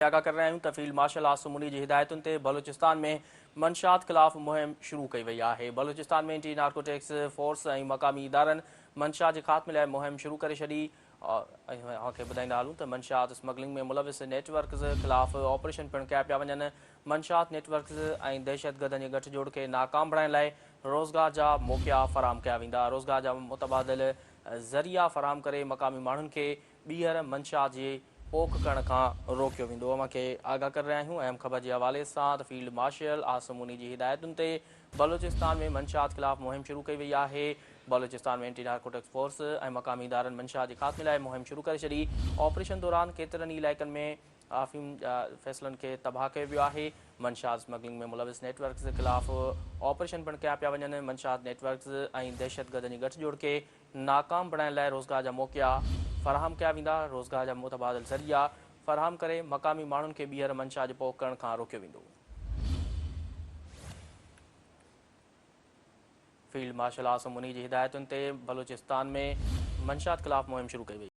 آگاهه ڪري رهيا آهيون ته فيلڊ مارشل عاصم منير جي هدايتن تي بلوچستان ۾ منشيات خلاف مهم شروع ڪئي وئي آهي. بلوچستان ۾ اينٽي نارڪوٽڪس فورس ۽ مقامي ادارن منشيات جي خاتمي لاء مهم شروع ڪري ڇڏي. اوهان کي ٻڌائيندا هلون ته منشيات اسمگلنگ ۾ ملوث نيٽ ورڪز خلاف آپريشن پڻ ڪيا پيا وڃن. منشيات نيٽ ورڪز ۽ دهشتگردن جي ڳٺ جوڙ کي ناڪام بڻائڻ لاء روزگار جا موقعا فراهم ڪيا ويندا. روزگار جا متبادل ذريعا فراهم ڪري مقامي ماڻهن کي ٻيهر منشيات جي پوک ڪرڻ کان روڪيو ويندو. اوهان کي آگاهه ڪري رهيا آهيون اهم خبر جي حوالي سان ته فيلڊ مارشل عاصم منير جي هدايتن تي بلوچستان ۾ منشيات خلاف مهم شروع ڪئي وئي آهي. بلوچستان ۾ اينٽي نارڪوٽڪس فورس ۽ مقامي ادارن منشيات جي خاتمي لاء مهم شروع ڪري ڇڏي. آپريشن دوران ڪيترن ئي علائقن ۾ آفيم فيصلن کي تباهه ڪيو ويو آهي. منشيات اسمگلنگ ۾ ملوث نيٽ ورڪس خلاف آپريشن پڻ ڪيا پيا وڃن. منشيات نيٽ ورڪس ۽ دهشتگردن جي ڳٺ جوڙ کي ناڪام بڻائڻ لاء روزگار جا موقعا فراهم ڪيا ويندا، روزگار جا متبادل ذريعا فراهم ڪري مقامي ماڻهن کي ٻيهر منشيات جي پوک ڪرڻ کان روڪيو ويندو. فيلڊ مارشل عاصم منير جي هدايتن تي بلوچستان ۾ منشيات خلاف مهم شروع ڪئي وئي.